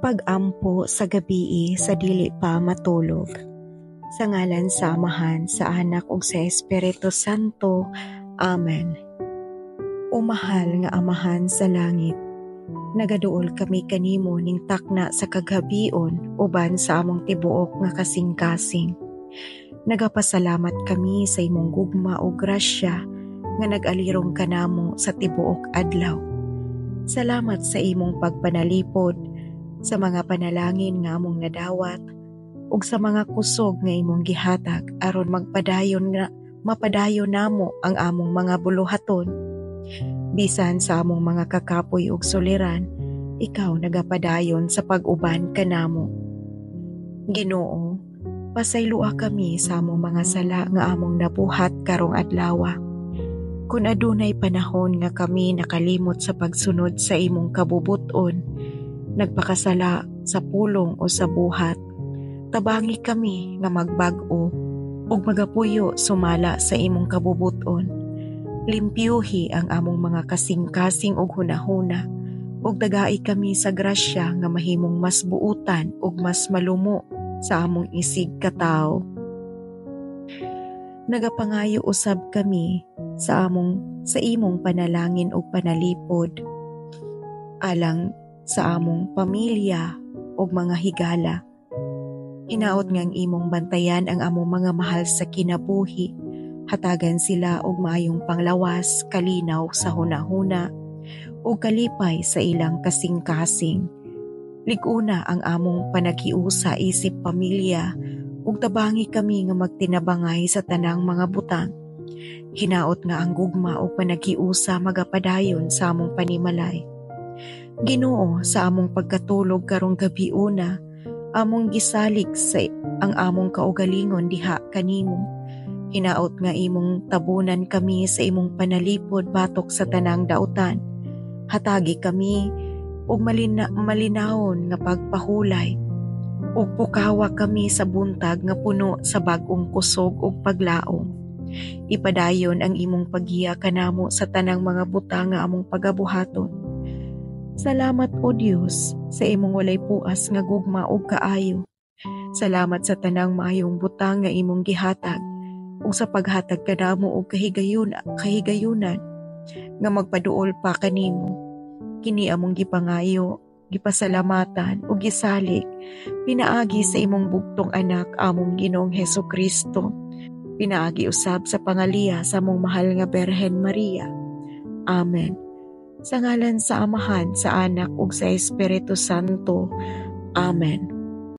Pag-ampo sa gabii sa dili pa matulog. Sa ngalan sa Amahan, sa Anak ug sa Espiritu Santo. Amen. O mahal nga Amahan sa langit, nagaduol kami kanimo ning takna sa kagabion uban sa among tibuok nga kasing-kasing. Nagapasalamat kami sa imong gugma ug grasya nga nag-alirong kanamo sa tibuok adlaw. Salamat sa imong pagpanalipod, sa mga panalangin nga among nadawat ug sa mga kusog nga imong gihatag aron magpadayon nga mapadayon namo ang among mga buluhaton. Bisan sa among mga kakapoy ug suliran, ikaw nagapadayon sa pag-uban kanamo. Ginoo, pasayloa kami sa among mga sala nga among nabuhat karong adlawa. Kung adunay panahon nga kami nakalimot sa pagsunod sa imong kabubut-on, nagpakasala sa pulong o sa buhat, tabangi kami nga magbag-o ug magapuyo sumala sa imong kabubut-on. Limpyuhi ang among mga kasing-kasing ug hunahuna ug tagai kami sa grasya nga mahimong mas buutan ug mas malumo sa among isig katawo. Nagapangayo usab kami sa imong panalangin ug panalipod alang sa among pamilya ug mga higala. Hinaot nga ang imong bantayan ang among mga mahal sa kinabuhi, hatagan sila og maayong panglawas, kalinaw sa hunahuna, ug kalipay sa ilang kasing-kasing. Lig-una ang among panaghiusa isip pamilya ug tabangi kami nga magtinabangay sa tanang mga butang. Hinaot nga ang gugma ug panaghiusa magapadayon sa among panimalay. Ginoo, sa among pagkatulog karong gabiuna, among gisalig sa ang among kaugalingon diha kanimo. Hinaot nga imong tabunan kami sa imong panalipod batok sa tanang dautan. Hatagi kami og malinawon nga pagpahulay ug pukawa kami sa buntag nga puno sa bag-ong kusog ug paglaom. Ipadayon ang imong paggiya kanamo sa tanang mga butang nga among pagabuhaton. Salamat, O Dios, sa imong walay puas nga gugma ug kaayo. Salamat sa tanang maayong butang nga imong gihatag ug sa paghatag kanamo og kahigayunan nga magpaduol pa kanimo. Kini among gipangayo, gipasalamatan ug gisalig pinaagi sa imong bugtong anak, among Ginoong Hesus Kristo. Pinaagi usab sa pangaliya sa among mahal nga Berhen Maria. Amen. Sa ngalan sa Amahan, sa Anak ug sa Espiritu Santo. Amen.